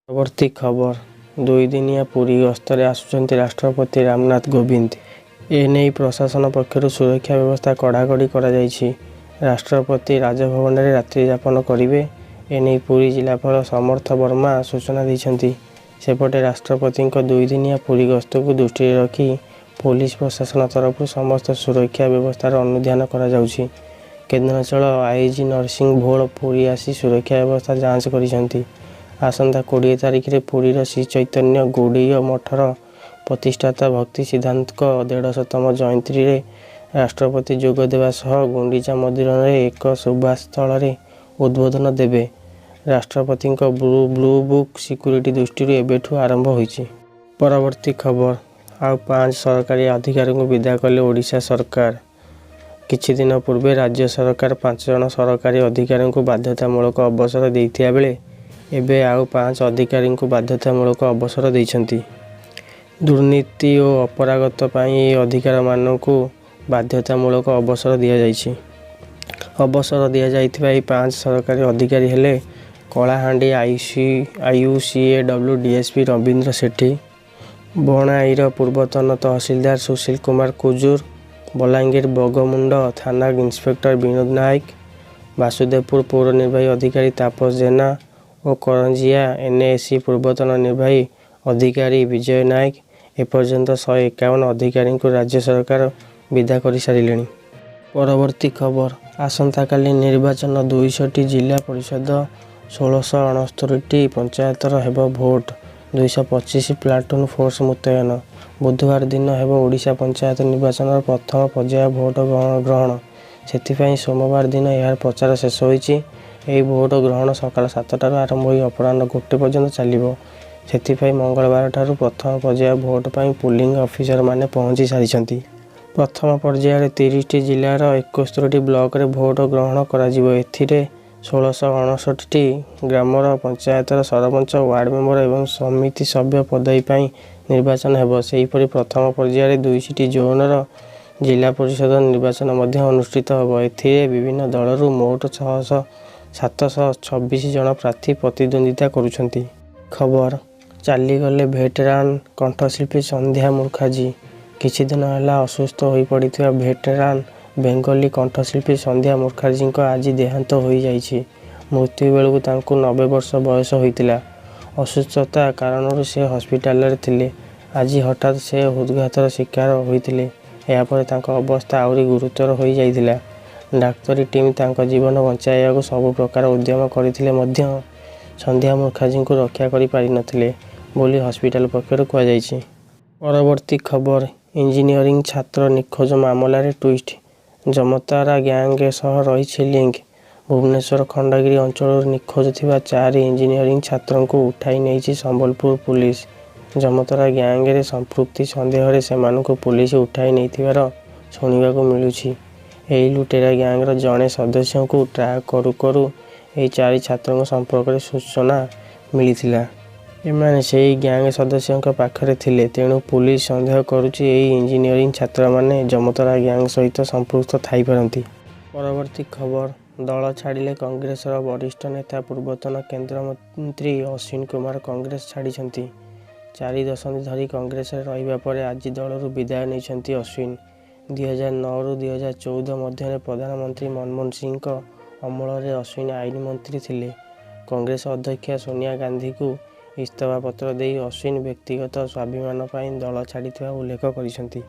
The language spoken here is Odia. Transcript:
ପରବର୍ତ୍ତୀ ଖବର ଦୁଇଦିନିଆ ପୁରୀ ଗସ୍ତରେ ଆସୁଛନ୍ତି ରାଷ୍ଟ୍ରପତି ରାମନାଥ କୋବିନ୍ଦ। ଏନେଇ ପ୍ରଶାସନ ପକ୍ଷରୁ ସୁରକ୍ଷା ବ୍ୟବସ୍ଥା କଡ଼ାକଡ଼ି କରାଯାଇଛି। ରାଷ୍ଟ୍ରପତି ରାଜଭବନରେ ରାତ୍ରିଯାପନ କରିବେ। ଏନେଇ ପୁରୀ ଜିଲ୍ଲାପାଳ ସମର୍ଥ ବର୍ମା ସୂଚନା ଦେଇଛନ୍ତି। ସେପଟେ ରାଷ୍ଟ୍ରପତିଙ୍କ ଦୁଇଦିନିଆ ପୁରୀ ଗସ୍ତକୁ ଦୃଷ୍ଟିରେ ରଖି ପୋଲିସ ପ୍ରଶାସନ ତରଫରୁ ସମସ୍ତ ସୁରକ୍ଷା ବ୍ୟବସ୍ଥାର ଅନୁଧ୍ୟାନ କରାଯାଉଛି। କେନ୍ଦ୍ରାଞ୍ଚଳ ଆଇଜି ନରସିଂହ ଭୋଳ ପୁରୀ ଆସି ସୁରକ୍ଷା ବ୍ୟବସ୍ଥା ଯାଞ୍ଚ କରିଛନ୍ତି। ଆସନ୍ତା 20 ତାରିଖରେ ପୁରୀର ଶ୍ରୀଚୈତନ୍ୟ ଗୌଡ଼ୀୟ ମଠର ପ୍ରତିଷ୍ଠାତା ଭକ୍ତି ସିଦ୍ଧାନ୍ତଙ୍କ 150ତମ ଜୟନ୍ତୀରେ ରାଷ୍ଟ୍ରପତି ଯୋଗ ଦେବା ସହ ଗୁଣ୍ଡିଚା ମନ୍ଦିରରେ ଏକ ସଭାସ୍ଥଳରେ ଉଦ୍ବୋଧନ ଦେବେ। ରାଷ୍ଟ୍ରପତିଙ୍କ ବ୍ଲୁ ବୁକ୍ ସିକ୍ୟୁରିଟି ଦୃଷ୍ଟିରୁ ଏବେଠୁ ଆରମ୍ଭ ହୋଇଛି। ପରବର୍ତ୍ତୀ ଖବର ଆଉ ପାଞ୍ଚ ସରକାରୀ ଅଧିକାରୀଙ୍କୁ ବିଦା କଲେ ଓଡ଼ିଶା ସରକାର। କିଛିଦିନ ପୂର୍ବେ ରାଜ୍ୟ ସରକାର 5 ଜଣ ସରକାରୀ ଅଧିକାରୀଙ୍କୁ ବାଧ୍ୟତାମୂଳକ ଅବସର ଦେଇଥିବା ବେଳେ ଏବେ ଆଉ ପାଞ୍ଚ ଅଧିକାରୀଙ୍କୁ ବାଧ୍ୟତାମୂଳକ ଅବସର ଦେଇଛନ୍ତି। ଦୁର୍ନୀତି ଓ ଅପାରଗତା ପାଇଁ ଏହି ଅଧିକାରୀମାନଙ୍କୁ ବାଧ୍ୟତାମୂଳକ ଅବସର ଦିଆଯାଇଛି। ଅବସର ଦିଆଯାଇଥିବା ଏହି ପାଞ୍ଚ ସରକାରୀ ଅଧିକାରୀ ହେଲେ କଳାହାଣ୍ଡି ଆଇୟୁସିଏଡବ୍ଲ୍ୟୁ ଡିଏସପି ରବୀନ୍ଦ୍ର ସେଠୀ, ବଣାଇର ପୂର୍ବତନ ତହସିଲଦାର ସୁଶୀଲ କୁମାର କୁଜୁର, ବଲାଙ୍ଗୀର ବଙ୍ଗୋମୁଣ୍ଡ ଥାନା ଇନ୍ସପେକ୍ଟର ବିନୋଦ ନାୟକ, ବାସୁଦେବପୁର ପୌର ନିର୍ବାହୀ ଅଧିକାରୀ ତାପସ ଜେନା ଓ କରଞ୍ଜିଆ ଏନ୍ଏସି ପୂର୍ବତନ ନିର୍ବାହୀ ଅଧିକାରୀ ବିଜୟ ନାୟକ। ଏପର୍ଯ୍ୟନ୍ତ 151 ଅଧିକାରୀଙ୍କୁ ରାଜ୍ୟ ସରକାର ବିଦା କରିସାରିଲେଣି। ପରବର୍ତ୍ତୀ ଖବର ଆସନ୍ତାକାଲି ନିର୍ବାଚନ। 200ଟି ଜିଲ୍ଲା ପରିଷଦ, 1669ଟି ପଞ୍ଚାୟତର ହେବ ଭୋଟ। 225 ପ୍ଲାଟୁନ୍ ଫୋର୍ସ ମୁତୟନ। ବୁଧବାର ଦିନ ହେବ ଓଡ଼ିଶା ପଞ୍ଚାୟତ ନିର୍ବାଚନର ପ୍ରଥମ ପର୍ଯ୍ୟାୟ ଭୋଟ ଗ୍ରହଣ। ସେଥିପାଇଁ ସୋମବାର ଦିନ ଏହାର ପ୍ରଚାର ଶେଷ ହୋଇଛି। ଏହି ଭୋଟ ଗ୍ରହଣ ସକାଳ 7ଟାରୁ ଆରମ୍ଭ ହୋଇ ଅପରାହ୍ନ 1 ପର୍ଯ୍ୟନ୍ତ ଚାଲିବ। ସେଥିପାଇଁ ମଙ୍ଗଳବାରଠାରୁ ପ୍ରଥମ ପର୍ଯ୍ୟାୟ ଭୋଟ ପାଇଁ ପୋଲିଂ ଅଫିସରମାନେ ପହଞ୍ଚି ସାରିଛନ୍ତି। ପ୍ରଥମ ପର୍ଯ୍ୟାୟରେ 30ଟି ଜିଲ୍ଲାର 71ଟି ବ୍ଲକରେ ଭୋଟ ଗ୍ରହଣ କରାଯିବ। ଏଥିରେ 1659ଟି ଗ୍ରାମର ପଞ୍ଚାୟତର ସରପଞ୍ଚ, ୱାର୍ଡ ମେମ୍ବର ଏବଂ ସମିତି ସଭ୍ୟ ପଦବୀ ପାଇଁ ନିର୍ବାଚନ ହେବ। ସେହିପରି ପ୍ରଥମ ପର୍ଯ୍ୟାୟରେ 200ଟି ଜୋନ୍ର ଜିଲ୍ଲା ପରିଷଦ ନିର୍ବାଚନ ମଧ୍ୟ ଅନୁଷ୍ଠିତ ହେବ। ଏଥିରେ ବିଭିନ୍ନ ଦଳରୁ ମୋଟ 726 ଜଣ ପ୍ରାର୍ଥୀ ପ୍ରତିଦ୍ୱନ୍ଦ୍ୱିତା କରୁଛନ୍ତି। ଖବର ଚାଲିଗଲେ ଭେଟେରାନ୍ କଣ୍ଠଶିଳ୍ପୀ ସନ୍ଧ୍ୟା ମୁଖାର୍ଜୀ। କିଛିଦିନ ହେଲା ଅସୁସ୍ଥ ହୋଇପଡ଼ିଥିବା ଭେଟେରାନ୍ ବେଙ୍ଗଲୀ କଣ୍ଠଶିଳ୍ପୀ ସନ୍ଧ୍ୟା ମୁଖାର୍ଜୀଙ୍କ ଆଜି ଦେହାନ୍ତ ହୋଇଯାଇଛି। ମୃତ୍ୟୁ ବେଳକୁ ତାଙ୍କୁ 90 ବର୍ଷ ବୟସ ହୋଇଥିଲା। ଅସୁସ୍ଥତା କାରଣରୁ ସେ ହସ୍ପିଟାଲରେ ଥିଲେ। ଆଜି ହଠାତ୍ ସେ ହୃଦଘାତର ଶିକାର ହୋଇଥିଲେ। ଏହାପରେ ତାଙ୍କ ଅବସ୍ଥା ଆହୁରି ଗୁରୁତର ହୋଇଯାଇଥିଲା। ଡାକ୍ତରୀ ଟିମ୍ ତାଙ୍କ ଜୀବନ ବଞ୍ଚାଇବାକୁ ସବୁ ପ୍ରକାର ଉଦ୍ୟମ କରିଥିଲେ ମଧ୍ୟ ସନ୍ଧ୍ୟା ମୁଖାର୍ଜୀଙ୍କୁ ରକ୍ଷା କରିପାରିନଥିଲେ ବୋଲି ହସ୍ପିଟାଲ ପକ୍ଷରୁ କୁହାଯାଇଛି। ପରବର୍ତ୍ତୀ ଖବର ଇଞ୍ଜିନିୟରିଂ ଛାତ୍ର ନିଖୋଜ ମାମଲାରେ ଟ୍ୱିଷ୍ଟ, ଜମତାରା ଗ୍ୟାଙ୍ଗ ସହ ରହିଛି ଲିଙ୍କ। ଭୁବନେଶ୍ୱର ଖଣ୍ଡଗିରି ଅଞ୍ଚଳରୁ ନିଖୋଜ ଥିବା ଚାରି ଇଞ୍ଜିନିୟରିଂ ଛାତ୍ରଙ୍କୁ ଉଠାଇ ନେଇଛି ସମ୍ବଲପୁର ପୋଲିସ। ଜମତରା ଗ୍ୟାଙ୍ଗରେ ସମ୍ପୃକ୍ତି ସନ୍ଦେହରେ ସେମାନଙ୍କୁ ପୋଲିସ ଉଠାଇ ନେଇଥିବାର ଶୁଣିବାକୁ ମିଳୁଛି। ଏହି ଲୁଟେରା ଗ୍ୟାଙ୍ଗର ଜଣେ ସଦସ୍ୟଙ୍କୁ ଟ୍ରାକ୍ କରୁ କରୁ ଏହି ଚାରି ଛାତ୍ରଙ୍କ ସମ୍ପର୍କରେ ସୂଚନା ମିଳିଥିଲା। ଏମାନେ ସେହି ଗ୍ୟାଙ୍ଗ ସଦସ୍ୟଙ୍କ ପାଖରେ ଥିଲେ। ତେଣୁ ପୋଲିସ ସନ୍ଦେହ କରୁଛି, ଏହି ଇଞ୍ଜିନିୟରିଂ ଛାତ୍ରମାନେ ଜମତରା ଗ୍ୟାଙ୍ଗ ସହିତ ସମ୍ପୃକ୍ତ ଥାଇପାରନ୍ତି। ପରବର୍ତ୍ତୀ ଖବର ଦଳ ଛାଡ଼ିଲେ କଂଗ୍ରେସର ବରିଷ୍ଠ ନେତା ପୂର୍ବତନ କେନ୍ଦ୍ରମନ୍ତ୍ରୀ ଅଶ୍ୱିନୀ କୁମାର କଂଗ୍ରେସ ଛାଡ଼ିଛନ୍ତି। 4 ଦଶନ୍ଧି ଧରି କଂଗ୍ରେସରେ ରହିବା ପରେ ଆଜି ଦଳରୁ ବିଦାୟ ନେଇଛନ୍ତି ଅଶ୍ୱିନୀ। 2009ରୁ 2014 ମଧ୍ୟରେ ପ୍ରଧାନମନ୍ତ୍ରୀ ମନମୋହନ ସିଂହଙ୍କ ଅମଳରେ ଅଶ୍ୱିନୀ ଆଇନ ମନ୍ତ୍ରୀ ଥିଲେ। କଂଗ୍ରେସ ଅଧ୍ୟକ୍ଷା ସୋନିଆ ଗାନ୍ଧୀଙ୍କୁ ଇସ୍ତଫା ପତ୍ର ଦେଇ ଅଶ୍ୱିନୀ ବ୍ୟକ୍ତିଗତ ସ୍ୱାଭିମାନ ପାଇଁ ଦଳ ଛାଡ଼ିଥିବା ଉଲ୍ଲେଖ କରିଛନ୍ତି।